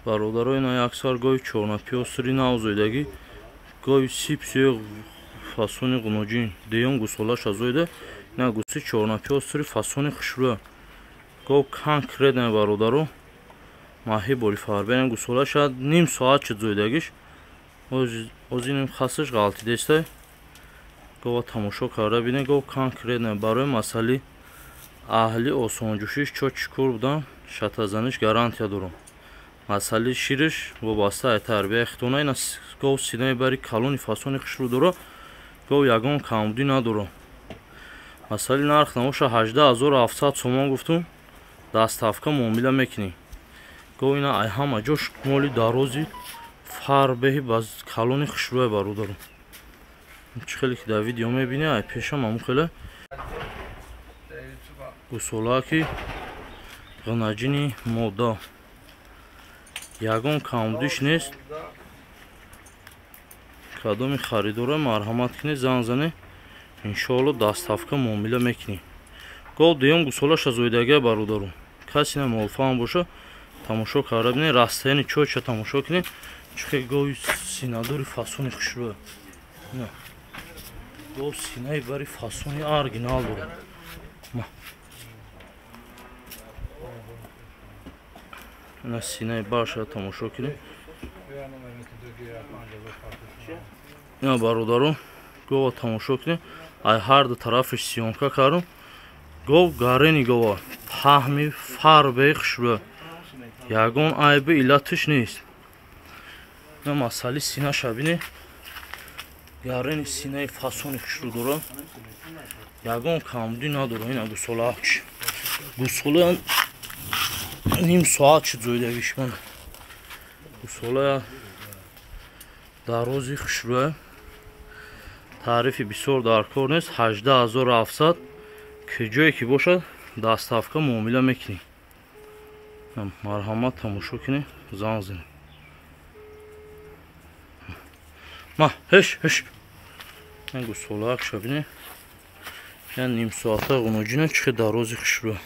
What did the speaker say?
Бародаро, ина як сар гови чорнапиёстри навзоидагӣ, гови сипсиё фасони ғуноҷин, деюм гусолаша зоида, ина гуси чорнапиёстри фасони хушрӯя. Гов конкретно бародаро, маҳи бори фарбен гусолаша ним соат чид зоидагиш. Озиним хасаш ғалтидестай. Гова тамошо карда бинед, гов конкретно барои масъали аҳли осонҷӯшиш чо чӣ кор будан, шатазаниш гарантия дорам. Масъали шириш вобаста тарбияи хитона. Ина гов синаи бари калони фасони хушрӯ дора, гов ягон камбудӣ надора. Масъали нарх намоша 18 700 сомон гуфтум, доставка муомила мекунем. Гов ина ай ҳама ҷош моли дарози фарбеҳи ба калони хушрӯя бародарам. Чӣ хеле ки дар видео мебинӣ, ай пешам ҳамун хеле гусолаки ғинаҷини мода, ягон камбудиш нест. Кадоми харидора марҳамат кунед, занг занед, иншоалло доставка муомила мекунем. Гов дуюм гусолаша зоидагия бародарум. Касе на молфаҳм боша, тамошо карда бинед, растаяни чойча тамошо кунед, чӣ хел гови синадори фасони хушрӯя. Гов синаи бари фасони оригинал дорад. Ина синаи барша тамошо кунед. Ина бародаро, гова тамошо кунед, ай ҳар ду тарафаш съёмка кардам. Гов гарени гова паҳми фарбеи хушрӯя, ягон айби иллатиш нест. Ина масъали синаша бинед, гарени синаи фасони хушрӯ дорад, ягон камбудӣ надорад. Ина гусолаакш, гусола ним соат шуд зоидагиш. Ман гусолая дарози хушрӯя, таърифи бисёр дар кор нест. 18 700, ки ҷое ки бошад доставка муомила мекунем. Марҳамат, тамошо кунед, занг занед. Ма ҳеш ҳеш, ин гусолаакша бинед, я нимсоата ғуноҷина, чӣ хел дарози хушрӯя.